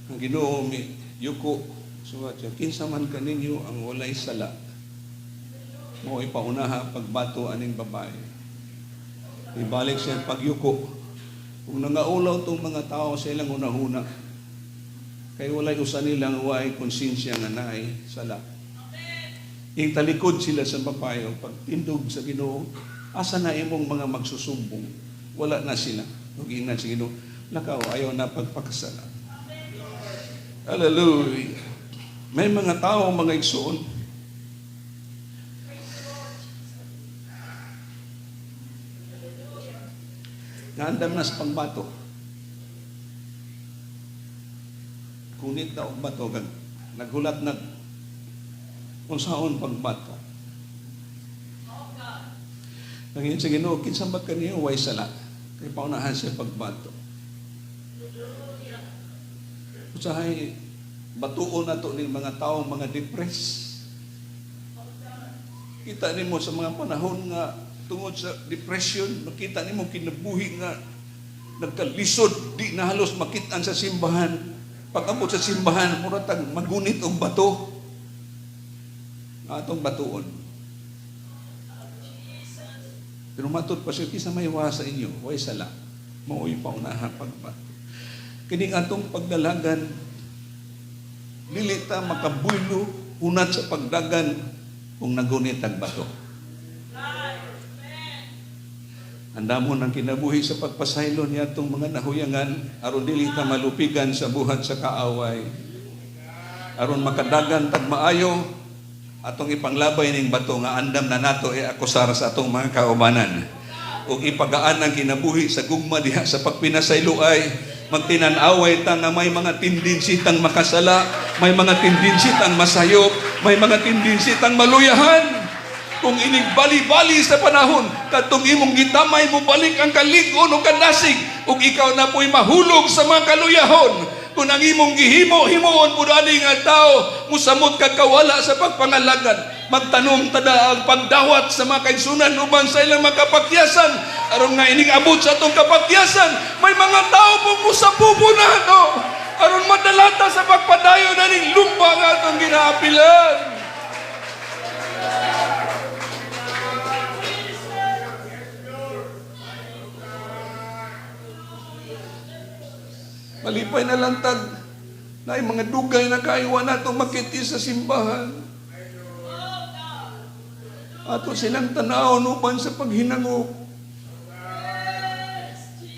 A: Ang Ginoo mi yuko suwat siya, kinsa man kaninyo ang walay sala, mao ipaunaha pagbato aning babae. Ibalik siya pagyuko. Kung nangaulaw tong mga tao sa ilang hunahuna, kay walay usa nilang way konsensya nga naay sala. Ing talikod sila sa babae, pagtindog sa Ginoo, asa na imong mga magsusumbong? Wala na sila. Ug ingnan sa Ginoo, lakaw, ayaw na pagpakasala. Hallelujah. May mga tao, mga igsoon, naandam na sa pangbato. Kunit na og bato, naghulat na unsaon pagbato. Nangin sa Ginoo, kinsa ba kaniyo way sala? Kay paunahan siya pagbato. Usahay batuon nato ning mga tawo mga depressed. Kita nimo sa mga panahon nga tungod sa depression, makita nimo kinabuhi nga nagkalisod, di na halos makitaan sa simbahan. Pag-abot sa simbahan, mura tag magunit og bato. Atong batuon. Pero matod pa siya, kinsa may wa sa inyo, way sala, mao'y paunahan pagbato. Kining atong pagdalagan, dili ta makabuylo hunat sa pagdagan kung nagunit ang bato. Andamon ang kinabuhi sa pagpasaylo niya atong mga nahuyangan, aron dili ta malupigan sa buhat sa kaaway. Aron makadagan tag maayo, atong ipanglabay ning bato nga andam na nato iakusar sa atong mga kaubanan. Ug ipagaan ang kinabuhi sa gugma diha sa pagpinasayloay, magtinan-away ta nga may mga tendensi tang makasala, may mga tendensi tang masayop, may mga tendensi tang maluyahan. Kung inigbali-bali sa panahon, kadtong imong gitamay mo balik ang kalig-on o kadasig, ug ikaw na po'y mahulog sa mga kaluyahon. Kung ang imong gihimo, himuon po dali nga tao, musamot kag kawala sa pagpangalagan. Magtanom tada ang pagdawat sa mga kaigsunan uban sa ilang makapakyasan. Aron nga ining abot sa atong kapakyasan, may mga tao pong musapupo na ato. Aron madalata sa pagpadayon na ning lumba nga atong ginaapilan. Malipay na lang tag na mga dugay na kaiwan nato makiti sa simbahan. Ato silang tanaw uban sa paghinangop.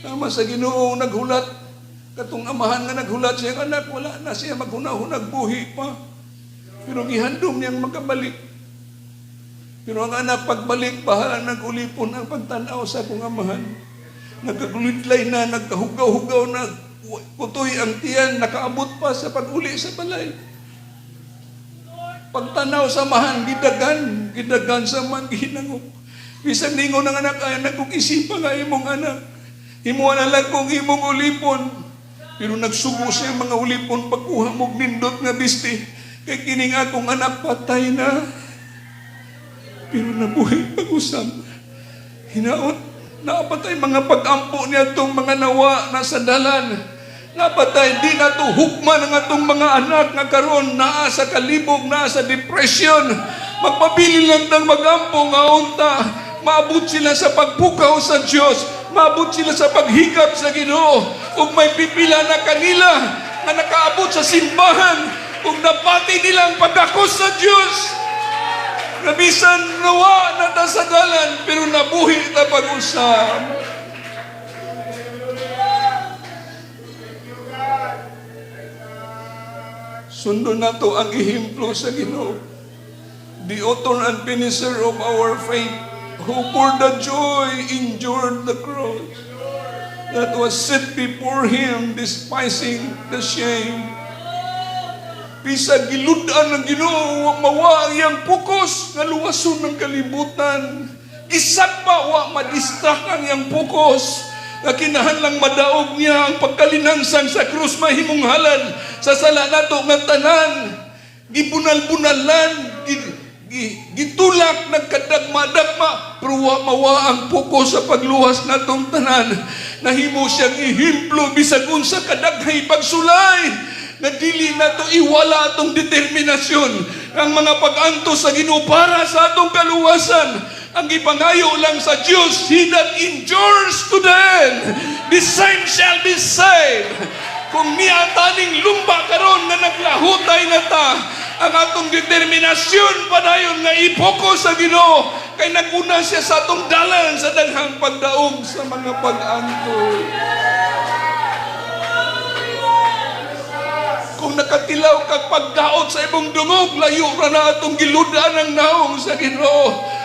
A: Tama sa Ginoo naghulat. Katong amahan nga naghulat siyang anak, wala na siya maghunahunag buhi pa. Pero gihandom niyang makabalik. Pero ang anak pagbalik, bahala nagulipon ang pagtanaw sa akong amahan. Nagkagulidlay na, nagkahugaw-hugaw na, kutoy ang tiyan, nakaabot pa sa pag-uli sa balay. Pagtanaw sa amahan, gidagan, gidagan sa man, gihinangop. Bisan ningon ang anak, ay nagkukisipa nga imong anak. Himuha na lang kung imong ulipon. Pero nagsugo siya mga ulipon, pagkuha mo nindot nga bisti. Kay kining akong anak patay na. Pero nabuhi pag-usap. Hinaot, napatay mga pag-ampo niya itong mga nawa na sa dalan. Napatay, di na to hukman ang atong mga anak nga karon naa sa kalibog, naa sa depression. Magpabilin lang tang magampo nga unta maabot sila sa pagpukaw sa Dios, maabot sila sa paghikap sa Ginoo, ug may pipila na kanila nga nakaabot sa simbahan ug nabati nila ang pagakos sa Dios. Na bisan nawa na ta sa dalan, pero nabuhi ta pag-usab. Sundon nato ang ehemplo sa Ginoo. The author and finisher of our faith, who for the joy endured the cross that was set before him, despising the shame. Bisag gilud-an ng Ginoo, wa mawa ang iyang focus nga luwason ng kalibutan. Gisagpa, wa ma-distract ang iyang focus nga kinahanglang madaog niya ang pagkalinansang sa krus mahimong halad sa sala nato nga tanan. Gibunal-bunalan, gitulak, nagkadagma-dagma, pero wa mawa ang focus sa pagluwas natong tanan. Nahimo siyang ehemplo bisag unsa kadaghay pagsulay na dili nato iwala atong determinasyon ang mga pag-antos sa Ginoo para sa atong kaluwasan. Ang gipangayo lang sa Dios, he that endures to the end, the same shall be saved. Kung niya taning lumba karon nga naglahutay na ta, ang atong determinasyon padayon nga i-focus sa Ginoo kay naguna siya sa atong dalan sa daghang pagdaog sa mga pag-antos. Kung nakatilaw kag pagdaot sa imong dungog, layo ra na atong giludan ang naong sa Ginoo.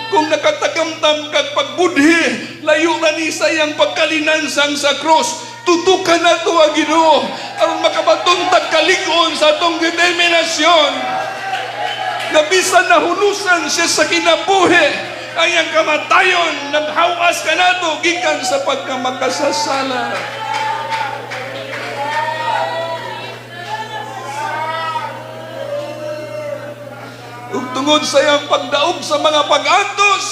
A: Kung nakatagamtam kag pagbudhi, layo ra ni sa iyang pagkalinansang sa krus. Tutukan nato ang Ginoo aron makabaton tag kalig-on sa atong determinasyon. Na bisan nahulusan siya sa kinabuhi, ang iyang kamatayon naghawas kanato gikan sa pagkamakasasala. Ug tungod sa iyang pagdaog sa mga pag-antos,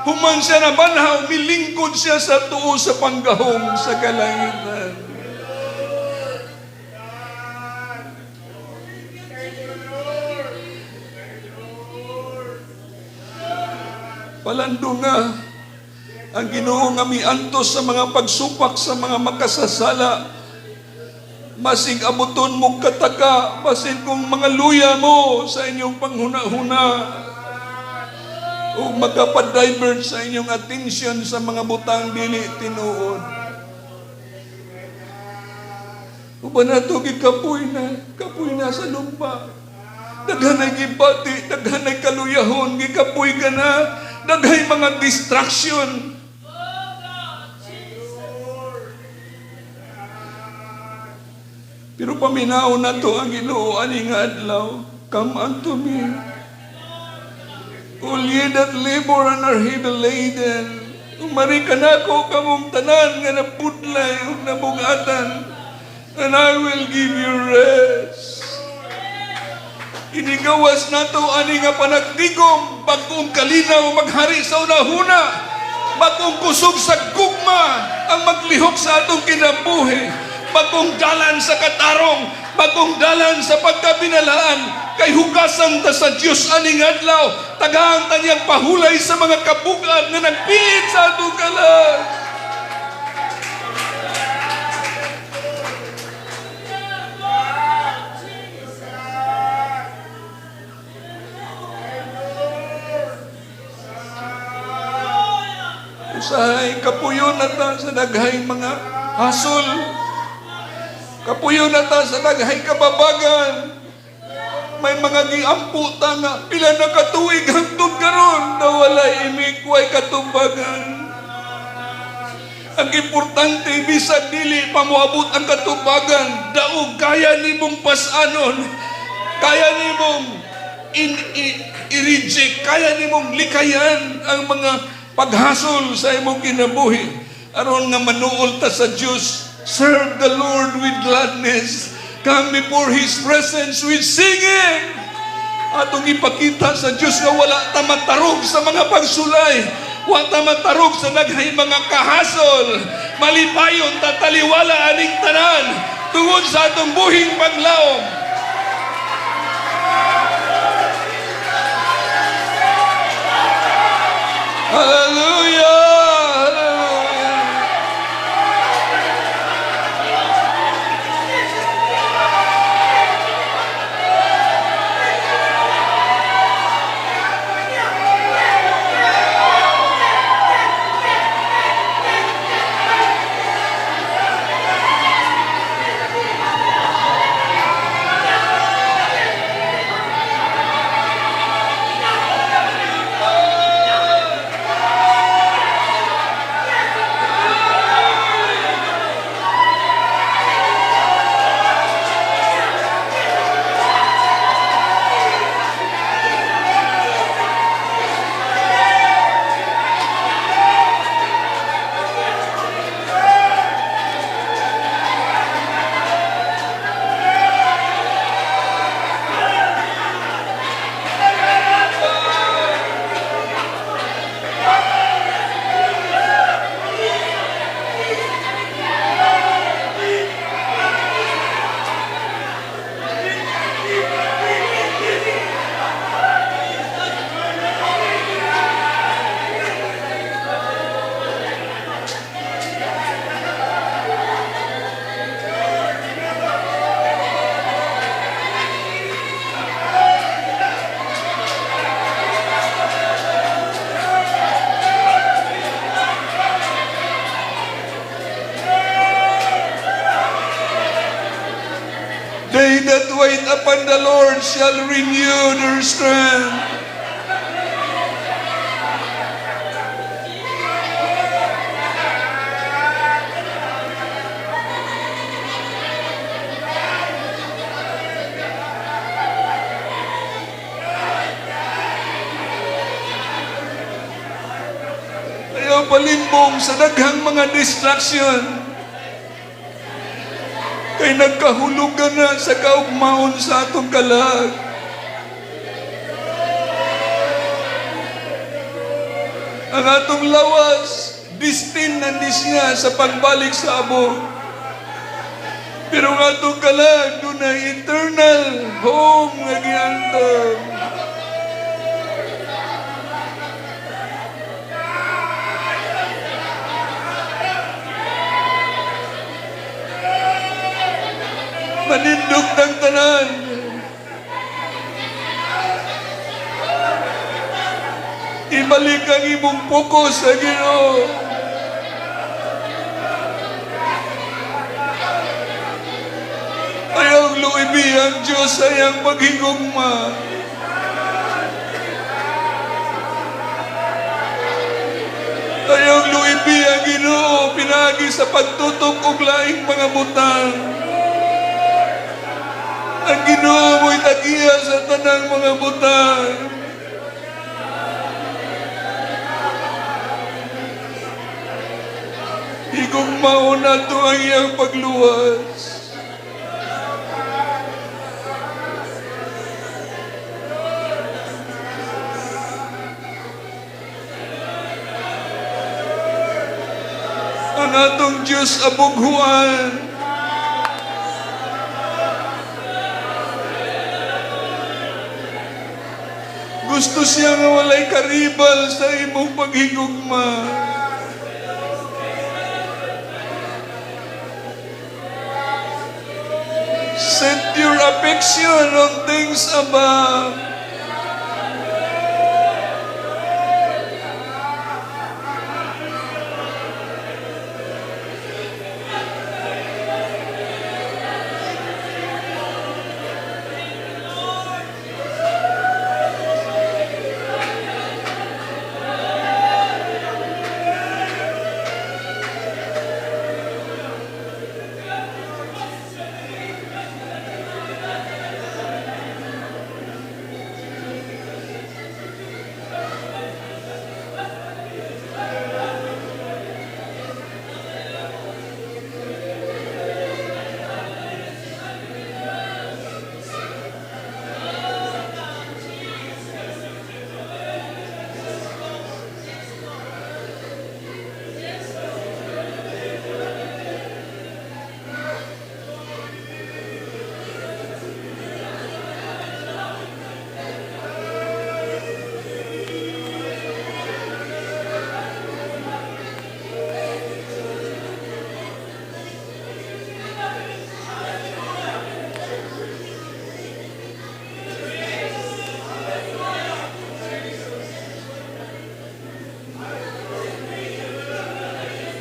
A: human siya na banhaw, milingkod siya sa tuo sa panggahom sa kalangitan. Palando nga ang Ginoo nga miantos sa mga pagsupak sa mga makasasala. Masig abuton mong kataka, basin kung mga luya mo sa inyong panghuna-huna, o magkapadivert sa inyong attention sa mga butang dili tinuod. Uban na ito, gikapoy na, kapoy na sa lumba. Daghan ay gibati, daghan ay kaluyahon, gikapoy ka na, daghay mga distraction. Pero paminaw na to ang Ginoo ani nga adlaw, come unto me, all ye that labor and are heavy laden. Umari ka nako kamong tanan nga napudlay ug nabugatan, and I will give you rest. Inigawas nato ani nga panagtigom, bag-ong kalinaw maghari sa unahuna, bag-ong kusog sa gugma ang maglihok sa atong kinabuhi, bagong dalan sa katarong, bagong dalan sa pagkabinalaan, kay hugasan ta sa Dios aning adlaw, tagaan ta niyang pahulay sa mga kabugan nga nagpiit sa atong kalag. Usahay kapuyon na ta sa daghay mga hasol. Kapuyon na ta sa daghay kababagan. May mga giampo ta nga pila na katuig hangtod karon na walay imikway katubagan. Ang importante, bisag dili pa moabot ang katubagan, daog kaya nimong pasanon, kaya nimong i-reject, kaya nimong likayan ang mga paghasol sa imong kinabuhi aron nga manuol ta sa Dios. Serve the Lord with gladness. Come before His presence with singing. Atong ipakita sa Dios nga wala ta matarog sa mga pagsulay, wa ta matarog sa daghay mga kahasol. Malipayon ta taliwala aning tanan tungod sa atong buhing paglaom. upon the Lord shall renew their strength. Ayaw palimbong sa daghang mga distraction. Kay nagkahulugan na sa kaugmaon sa atong kalag. Ang atong lawas, destined na ni siya sa pagbalik sa abong. Pero ang atong kalag, dunay eternal home nga giandam. Manindog ng tanan. Ibalik ang imong focus sa Ginoo. Ayaw luibi ang Diyos sa iyang paghigugma. Ayaw luibi ang Ginoo pinaagi sa pagtutok og laing mga butang. Ang Ginoo mo'y tagiya sa tanang mga butang. Higugmaon nato ang iyang pagluwas. Ang atong Diyos abughuan. Gusto siya nga walay karibal sa imong paghigugma. Set your affection on things above.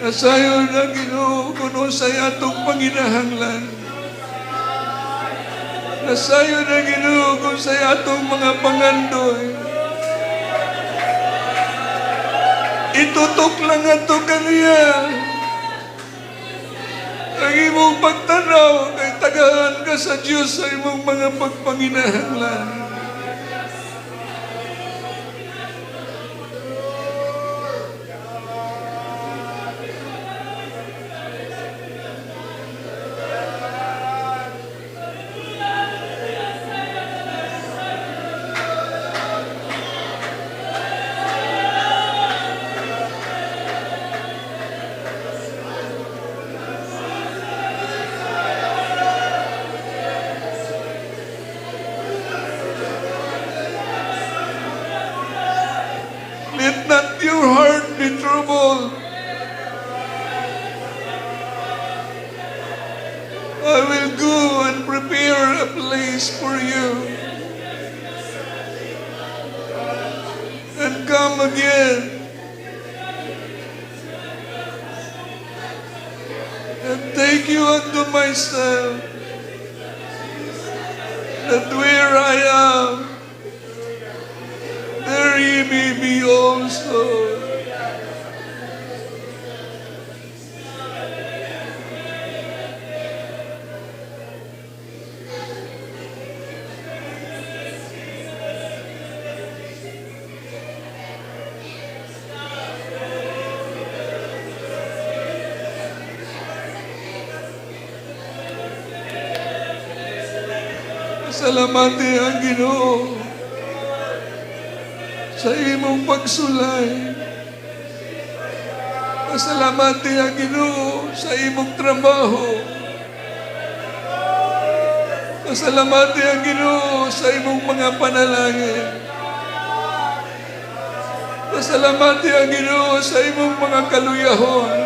A: Nasayon ang Ginoo kung unsay atong panginahanglan. Nasayon ang Ginoo kung unsay atong mga pangandoy. Itutok lang ato kaniya. Ang imong pagtanaw kay tagaan ka sa Diyos sa imong mga pagpanginahanglan. Let not your heart be troubled. I will go and prepare a place for you. And come again. And take you unto myself. That where I am, there ye may be also. Salamati ang Ginoo sa imong pagsulay. Pasalamati ang Ginoo sa imong trabaho. Pasalamati ang Ginoo sa imong mga panalangin. Pasalamati ang Ginoo sa imong mga kaluyahon.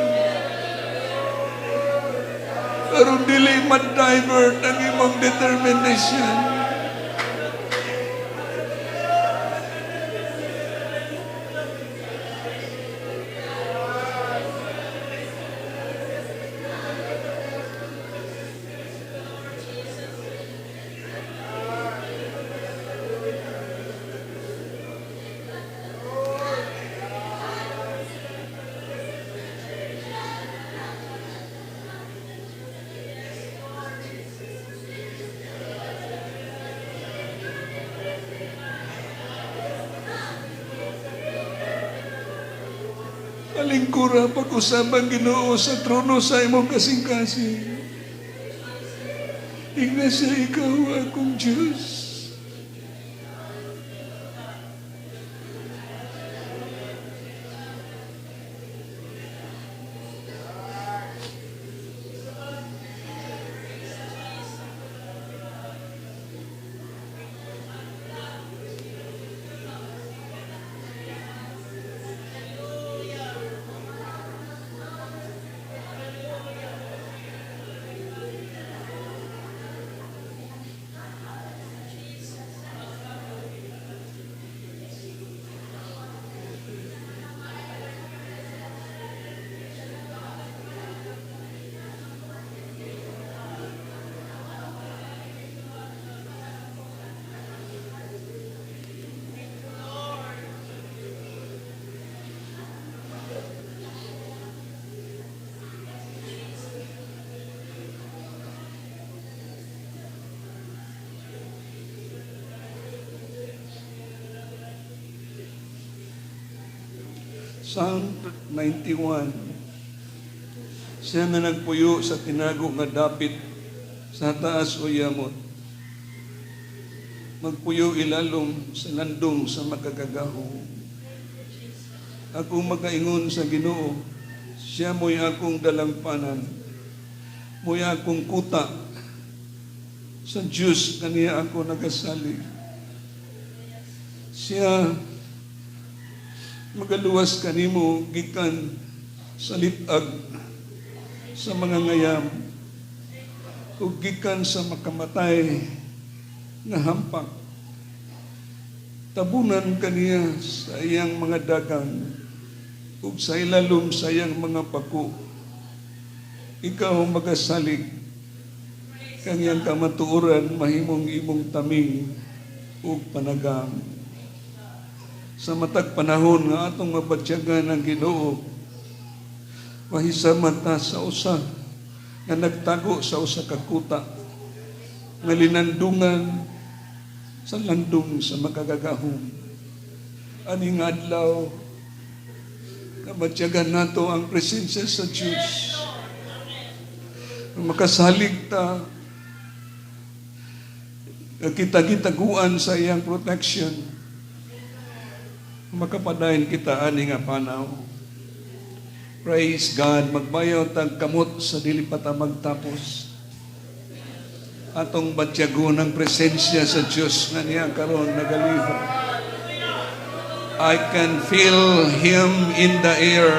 A: Pero dili ma-divert ang imong determination. Palingkura pag-usab ang Ginoo sa trono sa imong kasing-kasing. Ingna siya, "Ikaw akong Diyos." Psalm 91. Siya nga nagpuyo sa tinago nga dapit sa taas o yamot, magpuyo ilalom sa landong sa Makagagahom. Ako makaingon sa Ginoo, siya mo'y akong dalangpanan, mo'y akong kuta, sa Diyos kaniya ako nagasalig. Siya magaluwas kanimo gikan sa litag sa mga ngayam ug gikan sa makamatay nga hampak. Tabunan kaniya sa iyang mga dagang ug sa ilalom sa iyang mga pako. Ikaw magasalig kang iyang kamatuoran mahimong imong taming ug panagang. Sa matag panahon nga atong mabatyagan ang Ginoo, mahisama ta sa usa nga nagtago sa usa ka kuta nga linandungan sa landong sa Makagagahom. Ani nga adlaw, nabatyagan nato ang presensya sa Diyos. Makasalig ta nga kita gitaguan sa iyang protection. Makapadayon kita ani nga panaw. Praise God. Magbayaw tag kamot sa dili pa ta magtapos. Atong batyagon ang presensya sa Diyos nga niya karon nagalihok. I can feel Him in the air.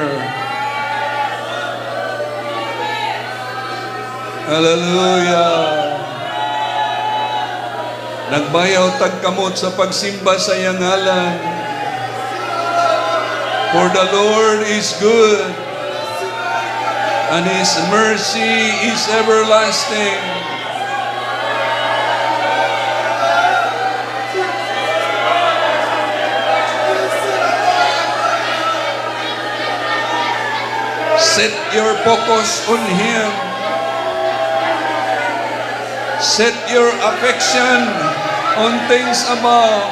A: Hallelujah. Nagbayaw tag kamot sa pagsimba sa iyang ngalan. For the Lord is good, and His mercy is everlasting. Set your focus on Him. Set your affection on things above,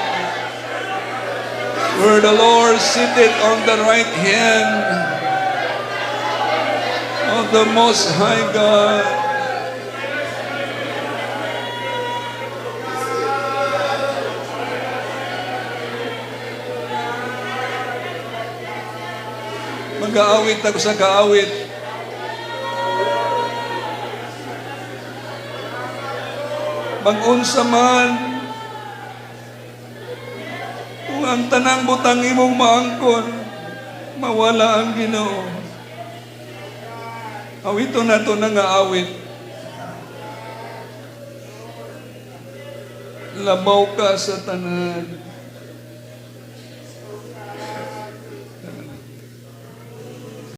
A: where the Lord seated on the right hand of the Most High God. Mag-aawit ako sa kaawit. Mag-unsa man, kung ang tanang butang imong maangkon, mawala ang Ginoo. Awiton nato na nga awit. Labaw ka sa tanan.